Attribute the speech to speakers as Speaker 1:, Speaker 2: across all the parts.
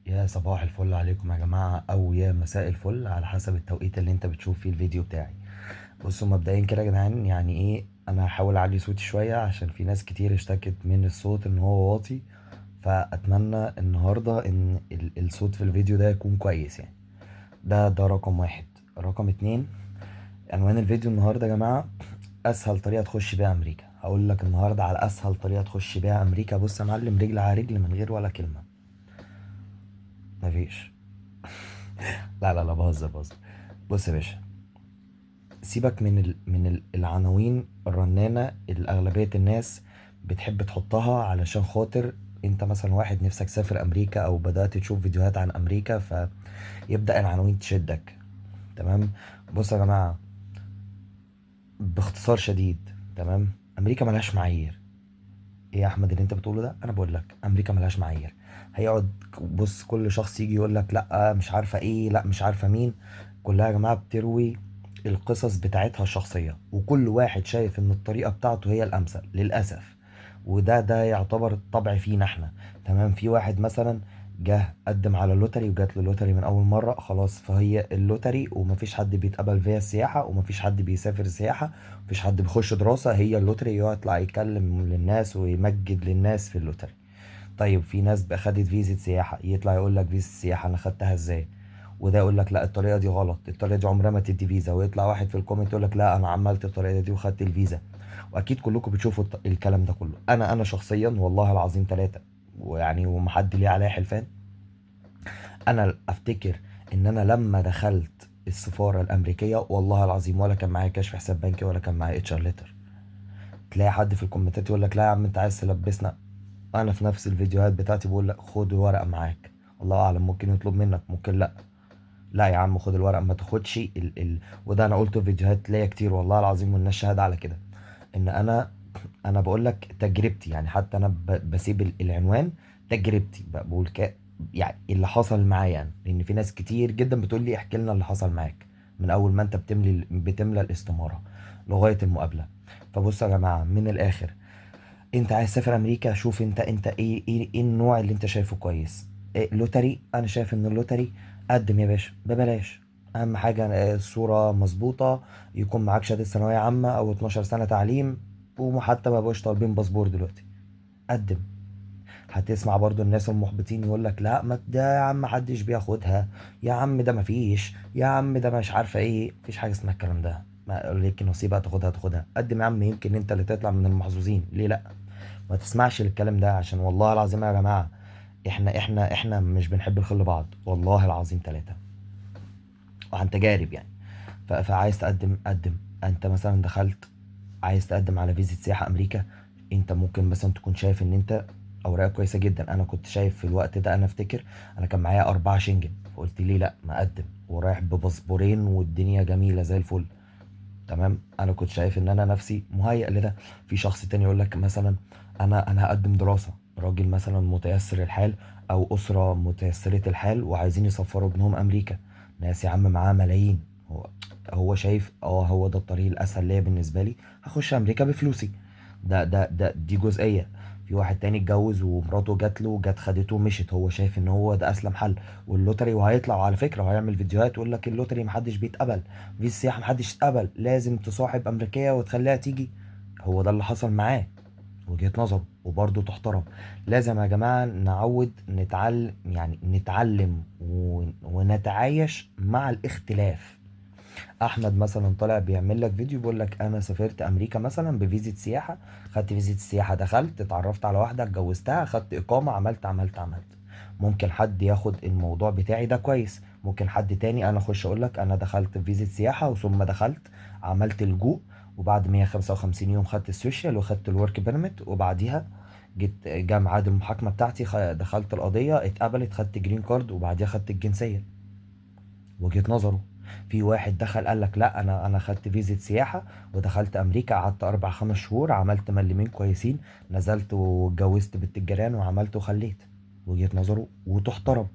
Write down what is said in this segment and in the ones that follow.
Speaker 1: يا صباح الفل عليكم يا جماعة، أو يا مساء الفل على حسب التوقيت اللي انت بتشوف فيه الفيديو بتاعي. بصوا مبدئيا كده يا جدعان، يعني ايه، انا هحاول اعلي صوتي شوية عشان في ناس كتير اشتكت من الصوت ان هو واطي، فاتمنى النهاردة ان الصوت في الفيديو ده يكون كويس. يعني ده رقم واحد. رقم اتنين، عنوان الفيديو النهاردة يا جماعة اسهل طريقة تخش بيها امريكا. هقول لك النهاردة على اسهل طريقة تخش بيها امريكا. بص يا معلم، رجل على رجل من غير ولا كلمة، مفيش. لا لا لا، بهزر بهزر. بص يا باشا، سيبك من العناوين الرنانة اللي أغلبية الناس بتحب تحطها، علشان خاطر انت مثلا واحد نفسك تسافر امريكا او بدأت تشوف فيديوهات عن امريكا، فيبدأ العناوين تشدك. تمام؟ بص يا جماعة، باختصار شديد، تمام، امريكا ملهاش معايير. ايه يا احمد اللي انت بتقوله ده؟ انا بقول لك امريكا ملهاش معايير. هيقعد بص كل شخص يجي يقول لك لا مش عارفه ايه، لا مش عارفه مين، كلها يا جماعة بتروي القصص بتاعتها الشخصية، وكل واحد شايف ان الطريقة بتاعته هي الامثل للاسف. وده يعتبر طبع فينا احنا. تمام؟ في واحد مثلا جه قدم على ال lottery وجات له ال lottery من اول مرة، خلاص فهي ال lottery، ومفيش حد بيتقبل فيها السياحة، ومفيش حد بيسافر سياحة، مفيش حد بيخش دراسة، هي ال lottery، يطلع يتكلم للناس ويمجد للناس في ال lottery. طيب في ناس بقى خدت فيزا سياحة، يطلع يقول لك فيزا سياحة انا خدتها ازاي، وده يقول لك لا الطريقة دي غلط، الطريقة دي عمرها ما تدي فيزا، ويطلع واحد في ال comment يقول لك لا انا عملت الطريقة دي وخدت الفيزا. واكيد كلكم بتشوفوا الكلام ده كله. انا شخصيا والله العظيم ثلاثة، ومحد ليه عليا حلفان، انا افتكر ان انا لما دخلت السفارة الامريكية والله العظيم ولا كان معايا كشف حساب بنكي ولا كان معايا HR letter. تلاقي حد في الكومنتات يقول لك لا يا عم انت عايز تلبسنا. انا في نفس الفيديوهات بتاعتي بقول لك خد ورقة معاك، الله اعلم ممكن يطلب منك ممكن لا. لا يا عم خد الورقة، ما تاخدش وده انا قلته في فيديوهات ليا كتير والله العظيم، والناس شهادة على كده، ان انا بقول لك تجربتي. يعني حتى انا بسيب العنوان تجربتي، بقول يعني اللي حصل معايا، لان في ناس كتير جدا بتقول لي احكي لنا اللي حصل معاك من اول ما انت بتملى الاستمارة لغاية المقابلة. فبصوا يا جماعة، من الاخر، انت عايز تسافر امريكا، شوف انت ايه النوع اللي انت شايفه كويس. إيه، lottery؟ انا شايف ان ال lottery قدم يا باشا ببلاش، اهم حاجة الصورة مظبوطة، يكون معاك شهادة ثانوية عامة او 12 سنة تعليم، وحتى ما بقوش طالبين باسبور دلوقتي. قدم. هتسمع برضو الناس المحبطين يقول لك لا ما ده يا عم محدش بياخدها، يا عم ده مفيش، يا عم ده مش عارفه ايه، مفيش حاجة اسمها الكلام ده، ما ليك نصيب تاخدها تاخدها. قدم يا عم، يمكن انت اللي تطلع من المحظوظين، ليه لا؟ ما تسمعش الكلام ده، عشان والله العظيم يا جماعة احنا مش بنحب الخير لبعض، والله العظيم ثلاثة، وعن تجارب يعني. فعايز تقدم قدم. انت مثلا دخلت عايز تقدم على فيزا سياحة امريكا، انت ممكن مثلا تكون شايف ان انت اوراقك كويسة جدا. انا كنت شايف في الوقت ده، انا افتكر انا كان معايا 4 شنجن، فقلت ليه لا ما اقدم، ورايح بباسبورين والدنيا جميلة زي الفل. تمام؟ انا كنت شايف ان انا نفسي مهيئ لده. في شخص تاني يقول لك مثلا انا هقدم دراسة، راجل مثلا متيسر الحال او اسرة متيسرة الحال وعايزين يسفروا ابنهم امريكا، ناس يا عم معاه ملايين، هو شايف هو ده الطريق الاسهل ليا بالنسبة لي، هخش امريكا بفلوسي. دي جزئية. في واحد تاني اتجوز ومراته جات له، جت خدته ومشت، هو شايف ان هو ده اسلم حل، وال lottery، وهيطلع على فكرة وهيعمل فيديوهات ويقول لك ال lottery محدش بيتقبل، فيزا السياحة محدش يتقبل، لازم تصاحب امريكية وتخليها تيجي. هو ده اللي حصل معاه، وجهة نظره وبرضه تحترم. لازم يا جماعة نعود نتعلم، يعني نتعلم ونتعايش مع الاختلاف. احمد مثلا طالع بيعمل لك فيديو بيقول لك انا سافرت امريكا مثلا بفيزا سياحة، خدت فيزا السياحة، دخلت اتعرفت على واحدة، اتجوزتها، خدت اقامه، عملت عملت عملت. ممكن حد ياخد الموضوع بتاعي ده كويس، ممكن حد تاني انا اخش اقول لك انا دخلت فيزا سياحة وثم دخلت عملت لجوء، وبعد 155 يوم خدت ال social وخدت ال work permit، وبعديها جيت جه ميعاد المحاكمة بتاعتي، دخلت القضية اتقبلت، خدت green card، وبعديها خدت الجنسية. وجهة نظره. في واحد دخل قال لك لا انا خدت فيزا سياحة ودخلت امريكا، قعدت 4-5 شهور، عملت ملمين كويسين، نزلت واتجوزت بنت الجيران وعملت وخليت. وجهة نظره وتحترم.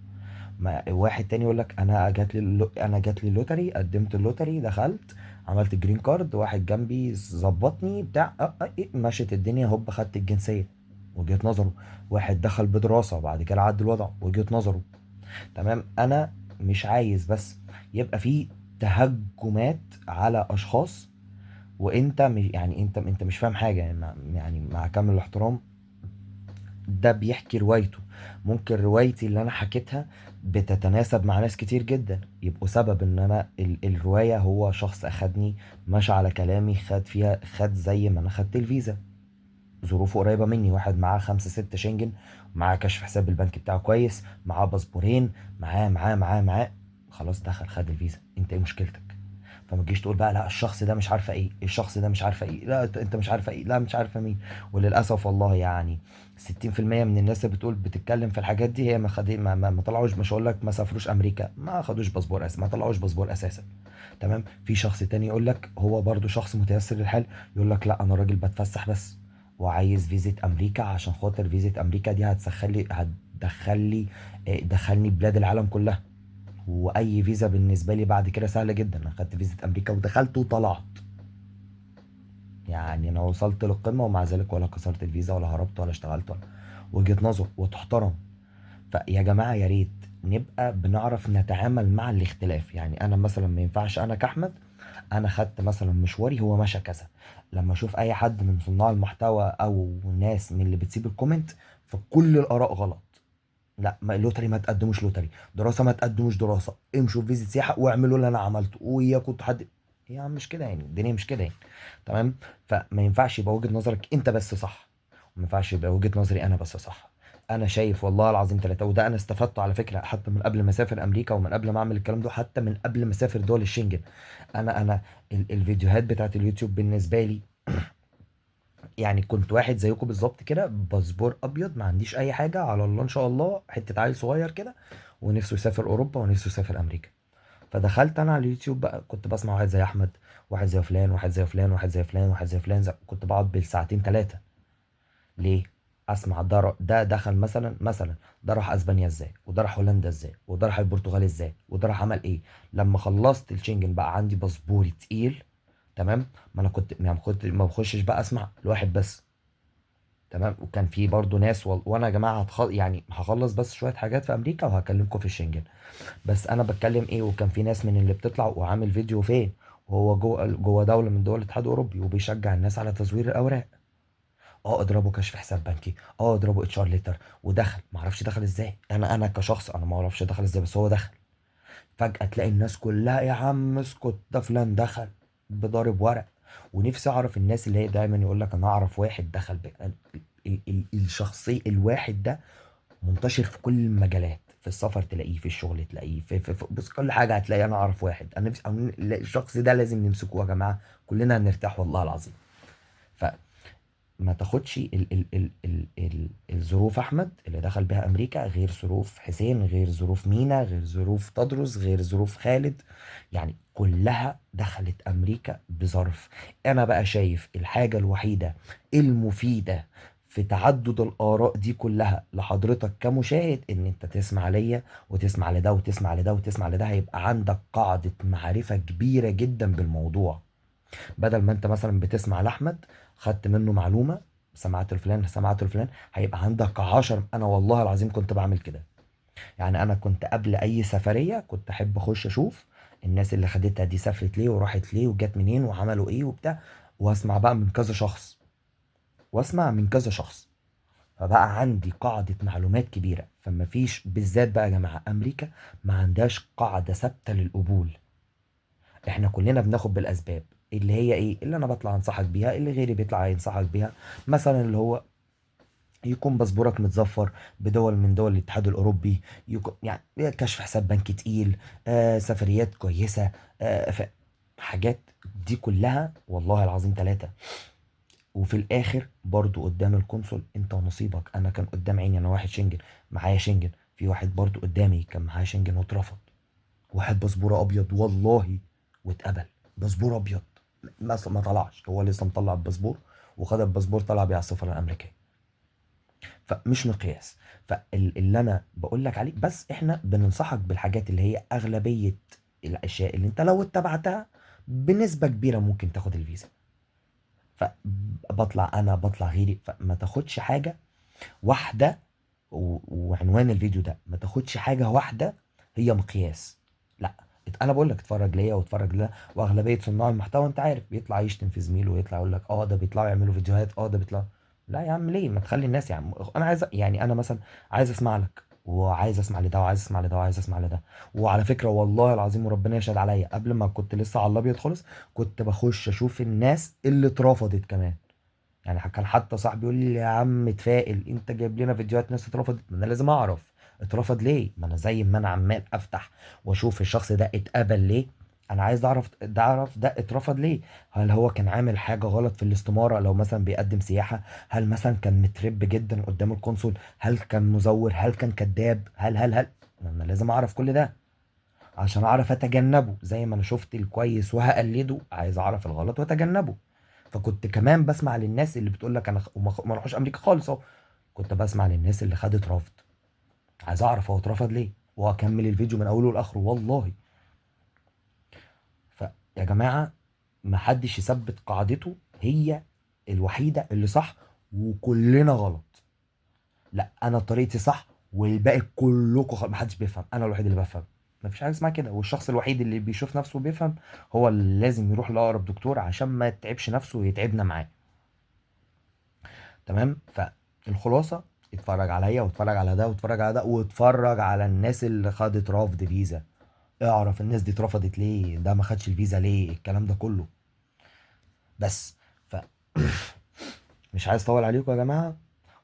Speaker 1: ما واحد تاني يقول لك انا جات لي ال lottery، قدمت ال lottery، دخلت عملت green card، واحد جنبي ظبطني بتاع، مشت الدنيا، هوب خدت الجنسية. وجهة نظره. واحد دخل بدراسة وبعد كده عدل الوضع، وجهة نظره. تمام؟ انا مش عايز بس يبقى في تهجمات على اشخاص وانت يعني انت مش فاهم حاجة. يعني مع كامل الاحترام، ده بيحكي روايته. ممكن روايتي اللي انا حكيتها بتتناسب مع ناس كتير جدا، يبقوا سبب ان انا الرواية هو شخص اخدني، ماشي على كلامي، خد فيها، خد زي ما انا خدت الفيزا، ظروفه قريبه مني، واحد معاه 5 6 شنجن، معاه كشف حساب البنك بتاعه كويس، معاه باسبورين، معاه معاه معاه معاه، خلاص دخل خد الفيزا. انت ايه مشكلتك؟ فما تجيش تقول بقى لا الشخص ده مش عارفه ايه، الشخص ده مش عارفه ايه، لا انت مش عارفه ايه، لا مش عارفه مين. وللاسف والله يعني 60% من الناس اللي بتقول بتتكلم في الحاجات دي هي ما خد، ما طلعوش، مش هقول لك ما سافروش امريكا، ما خدوش باسبور اساسا، ما طلعوش باسبور اساسا. تمام؟ في شخص تاني يقول لك هو برضو شخص متيسر للحال، يقول لك لا انا راجل بتفسح بس وعايز فيزة امريكا، عشان خاطر فيزة امريكا دي هتدخل لي، دخلني بلاد العالم كلها، واي فيزا بالنسبة لي بعد كده سهلة جدا. انا خدت فيزا امريكا ودخلت وطلعت، يعني انا وصلت للقمه ومع ذلك ولا كسرت الفيزا ولا هربت ولا اشتغلت ولا. وجهه نظر وتحترم. فيا جماعة يا ريت نبقى بنعرف نتعامل مع الاختلاف. يعني انا مثلا ما ينفعش انا كاحمد انا خدت مثلا مشواري هو مشى كذا، لما اشوف اي حد من صناع المحتوى او ناس من اللي بتسيب ال comment فكل الاراء غلط، لا ما lottery ما تقدموش lottery، دراسة ما تقدموش دراسة، امشوا في فيزا سياحة واعملوا اللي انا عملته، ويا كنت حد يا عم مش كده، يعني الدنيا مش كده يعني. تمام؟ فما ينفعش يبقى وجهه نظرك انت بس صح، وما ينفعش يبقى وجهه نظري انا بس صح. انا شايف والله العظيم 3، وده انا استفدته على فكرة حتى من قبل ما اسافر امريكا، ومن قبل ما اعمل الكلام ده، حتى من قبل ما اسافر دول الشنجن. انا الفيديوهات بتاعت اليوتيوب بالنسبة لي يعني كنت واحد زيكم بالظبط كده، باسبور ابيض، ما عنديش اي حاجة، على الله ان شاء الله، حتة عيل صغير كده ونفسه يسافر اوروبا ونفسه يسافر امريكا. فدخلت انا على اليوتيوب بقى، كنت بسمع واحد زي احمد، واحد زي فلان، واحد زي فلان، واحد زي فلان، واحد زي فلان، كنت بقعد بالساعتين 3. ليه؟ اسمع ده دخل مثلا ده راح اسبانيا ازاي، وده راح هولندا ازاي، وده راح البرتغال ازاي، وده راح عمل ايه. لما خلصت الشنجن بقى عندي باسبوري تقيل. تمام؟ ما انا كنت يعني كنت ما بخشش بقى اسمع لواحد بس. تمام؟ وكان في برضو ناس وانا يا جماعة يعني هخلص بس شوية حاجات في امريكا وهكلمكم في الشنجن، بس انا بتكلم ايه. وكان في ناس من اللي بتطلع وعامل فيديو فين وهو جوه دولة من دول الاتحاد الاوروبي وبيشجع الناس على تزوير الاوراق. اضربه كشف حساب بنكي، اضربه HR letter، ودخل ما اعرفش دخل ازاي. انا كشخص انا ما اعرفش دخل ازاي، بس هو دخل. فجأة تلاقي الناس كلها يا عم اسكت ده فلان دخل بضارب ورق. ونفسي اعرف الناس اللي هي دايما يقول لك انا اعرف واحد دخل الشخصي الواحد ده منتشر في كل المجالات، في السفر تلاقيه، في الشغل تلاقيه، في بص كل حاجة هتلاقي انا اعرف واحد. انا نفسي الشخص ده لازم نمسكه يا جماعة، كلنا هنرتاح والله العظيم. ف ما تاخدش الظروف احمد اللي دخل بها امريكا غير ظروف حسين، غير ظروف مينا، غير ظروف تدرس، غير ظروف خالد، يعني كلها دخلت امريكا بظرف. انا بقى شايف الحاجة الوحيدة المفيدة في تعدد الاراء دي كلها لحضرتك كمشاهد ان انت تسمع ليا وتسمع لده وتسمع لده وتسمع لده، هيبقى عندك قاعدة معرفة كبيرة جدا بالموضوع. بدل ما انت مثلا بتسمع لاحمد خدت منه معلومة، سمعت لفلان، سمعت لفلان، هيبقى عندك 10. انا والله العظيم كنت بعمل كده، يعني انا كنت قبل اي سفرية كنت احب اخش اشوف الناس اللي خدتها دي سافرت ليه وراحت ليه وجت منين وعملوا ايه وبتاع، واسمع بقى من كذا شخص، واسمع من كذا شخص، فبقى عندي قاعدة معلومات كبيرة. فما فيش بالذات بقى يا جماعة امريكا ما عندهاش قاعدة ثابتة للقبول، احنا كلنا بناخد بالاسباب اللي هي ايه، اللي انا بطلع انصحك بيها، اللي غيري بيطلع ينصحك بيها. مثلا اللي هو يكون باسبورك متزفر بدول من دول الاتحاد الاوروبي، يكون يعني كشف حساب بنكي تقيل، سفريات كويسة، حاجات دي كلها والله العظيم 3. وفي الاخر برضو قدام القنصل انت ونصيبك. انا كان قدام عيني انا واحد شنجن معايا شنجن، في واحد برضو قدامي كان معايا شنجن واترفض، واحد باسبور ابيض والله واتقبل باسبور ابيض، ما طلعش، هو لسه مطلع الباسبور وخد الباسبور طلع بيه على السفارة الامريكية. فمش مقياس. فاللي انا بقول لك عليه بس احنا بننصحك بالحاجات اللي هي اغلبية الاشياء اللي انت لو اتبعتها بنسبة كبيرة ممكن تاخد الفيزا. فبطلع انا بطلع غيري، فما تاخدش حاجة واحدة وعنوان الفيديو ده، ما تاخدش حاجة واحدة هي مقياس. لا، انا بقول لك اتفرج ليا واتفرج لها، واغلبيه صناع المحتوى انت عارف بيطلع يشتم في زميله ويطلع يقول لك ده بيطلعوا يعملوا فيديوهات، ده بيطلع. لا يا عم، ليه ما تخلي الناس يا عم؟ انا عايز، يعني انا مثلا عايز اسمع لك، وعايز اسمع لده، وعايز اسمع لده، وعايز اسمع لده. وعلى فكرة والله العظيم وربنا يشهد عليا، قبل ما كنت لسه على الابيض خالص كنت بخش اشوف الناس اللي اترفضت كمان. يعني كان حتى صاحبي يقول لي يا عم اتفائل، انت جايب لنا فيديوهات ناس اترفضت، ما انا لازم اعرف اترفض ليه. ما انا زي ما انا عمال افتح واشوف الشخص ده اتقبل ليه، انا عايز اعرف ده، اعرف ده اترفض ليه. هل هو كان عامل حاجة غلط في الاستمارة؟ لو مثلا بيقدم سياحة، هل مثلا كان مترب جدا قدام القنصل؟ هل كان مزور؟ هل كان كذاب؟ هل هل هل انا لازم اعرف كل ده عشان اعرف اتجنبه. زي ما انا شفت الكويس وهقلده، عايز اعرف الغلط واتجنبه. فكنت كمان بسمع للناس اللي بتقول لك انا وما راحوش امريكا خالص اهو، كنت بسمع للناس اللي خدت رفض، عايز اعرف هو اترفض ليه، واكمل الفيديو من اوله لاخره والله. فيا جماعة ما حدش يثبت قاعدته هي الوحيدة اللي صح وكلنا غلط. لا، انا طريقتي صح والباقي كلكم ما حدش بيفهم، انا الوحيد اللي بفهم. ما فيش حاجة اسمها كده. والشخص الوحيد اللي بيشوف نفسه وبيفهم هو اللي لازم يروح لاقرب دكتور عشان ما يتعبش نفسه ويتعبنا معاه. تمام؟ فالخلاصة، اتفرج عليا واتفرج على ده واتفرج على ده واتفرج على الناس اللي خدت رفض فيزا، اعرف الناس دي اترفضت ليه، ده ما خدش الفيزا ليه، الكلام ده كله. بس مش عايز اطول عليكم يا جماعة،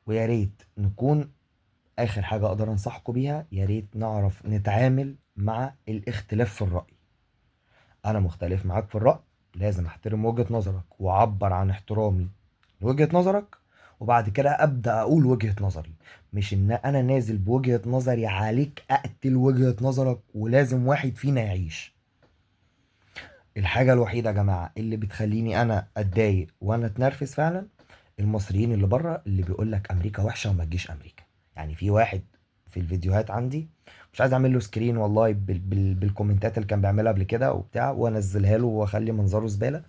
Speaker 1: ويا ريت نكون اخر حاجة اقدر انصحكم بيها، يا ريت نعرف نتعامل مع الاختلاف في الرأي. انا مختلف معاك في الرأي، لازم احترم وجهة نظرك واعبر عن احترامي لوجهة نظرك، وبعد كده ابدا اقول وجهة نظري. مش ان انا نازل بوجهة نظري عليك اقتل وجهة نظرك، ولازم واحد فينا يعيش. الحاجة الوحيدة يا جماعة اللي بتخليني انا اتضايق وانا اتنرفز فعلا، المصريين اللي بره اللي بيقول لك امريكا وحشة وما تجيش امريكا. يعني في واحد في الفيديوهات عندي مش عايز اعمل له screen والله بالكومنتات اللي كان بيعملها قبل كده وبتاع، وانزلها له واخلي منظره زبالة،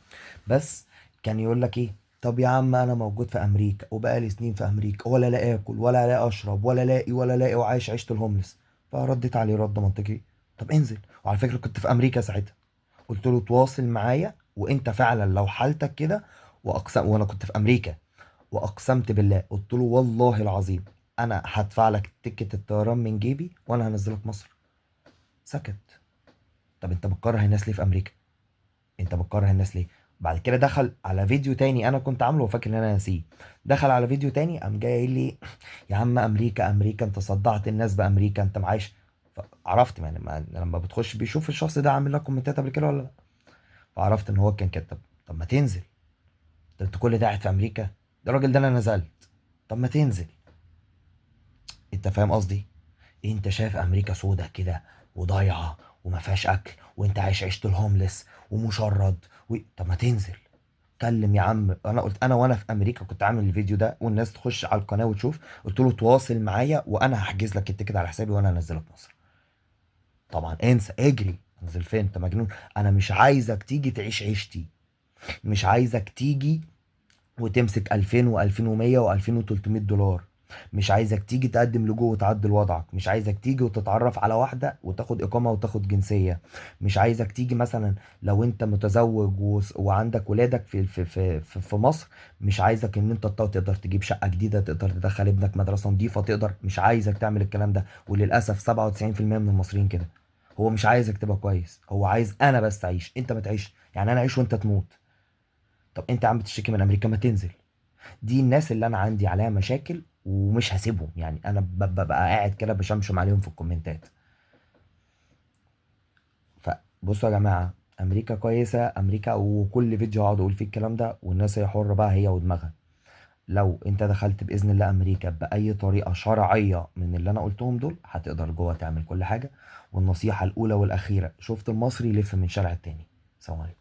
Speaker 1: بس كان يقول لك ايه، طب يا عم انا موجود في امريكا وبقالي سنين في امريكا، ولا لا اكل ولا لا اشرب ولا لاقي ولا لاقي، وعايش عيشه ال homeless. فرديت عليه رد منطقي، طب انزل. وعلى فكرة كنت في امريكا ساعتها، قلت له تواصل معايا وانت فعلا لو حالتك كده، واقسم، وانا كنت في امريكا واقسمت بالله، قلت له والله العظيم انا هدفع لك ticket الطيران من جيبي وانا هنزلك مصر. سكت. طب انت بتكره الناس ليه في امريكا؟ انت بتكره الناس ليه؟ بعد كده دخل على فيديو تاني انا كنت عامله وفاكر ان انا ناسيه، دخل على فيديو تاني قام جاي قايل لي يا عم امريكا امريكا، انت صدعت الناس بامريكا، انت معايش. فعرفت يعني لما بتخش بيشوف الشخص ده عامل لك كومنتات قبل كده ولا لا، فعرفت ان هو كان كده. طب ما تنزل، طب انت كل ده قاعد في امريكا، ده الراجل ده انا نزلت، طب ما تنزل. انت فاهم قصدي؟ انت شايف امريكا سودة كده وضايعه وما فيهاش اكل، وانت عايش عيشه ال homeless ومشرد طب ما تنزل. كلم يا عم. انا قلت انا وانا في امريكا كنت عامل الفيديو ده، والناس تخش على القناة وتشوف، قلت له تواصل معايا وانا هحجز لك ال ticket على حسابي وانا هنزلك مصر. طبعا انسى، اجري، انزل فين انت مجنون؟ انا مش عايزك تيجي تعيش عيشتي، مش عايزك تيجي وتمسك 2000 و2100 و2300 دولار، مش عايزك تيجي تقدم لجوء وتعدل وضعك، مش عايزك تيجي وتتعرف على واحدة وتاخد إقامة وتاخد جنسية، مش عايزك تيجي مثلا لو انت متزوج وعندك ولادك في مصر، مش عايزك ان انت تقدر تجيب شقة جديدة، تقدر تدخل ابنك مدرسة نظيفة، تقدر، مش عايزك تعمل الكلام ده. وللأسف 97% من المصريين كده، هو مش عايزك تبقى كويس، هو عايز انا بس اعيش، انت ما تعيش، يعني انا اعيش وانت تموت. طب انت عم بتشتكي من امريكا، ما تنزل. دي الناس اللي انا عندي عليها مشاكل ومش هسيبهم، يعني انا ببقى قاعد كده بشمشم عليهم في الكومنتات. فبصوا يا جماعة، امريكا كويسة، امريكا، وكل فيديو هقعد اقول فيه الكلام ده، والناس هي حره بقى هي ودماغها. لو انت دخلت باذن الله امريكا باي طريقه شرعية من اللي انا قلتهم دول، هتقدر جوه تعمل كل حاجة. والنصيحة الاولى والاخيرة، شفت المصري يلف من شارع التاني. سلام عليكم.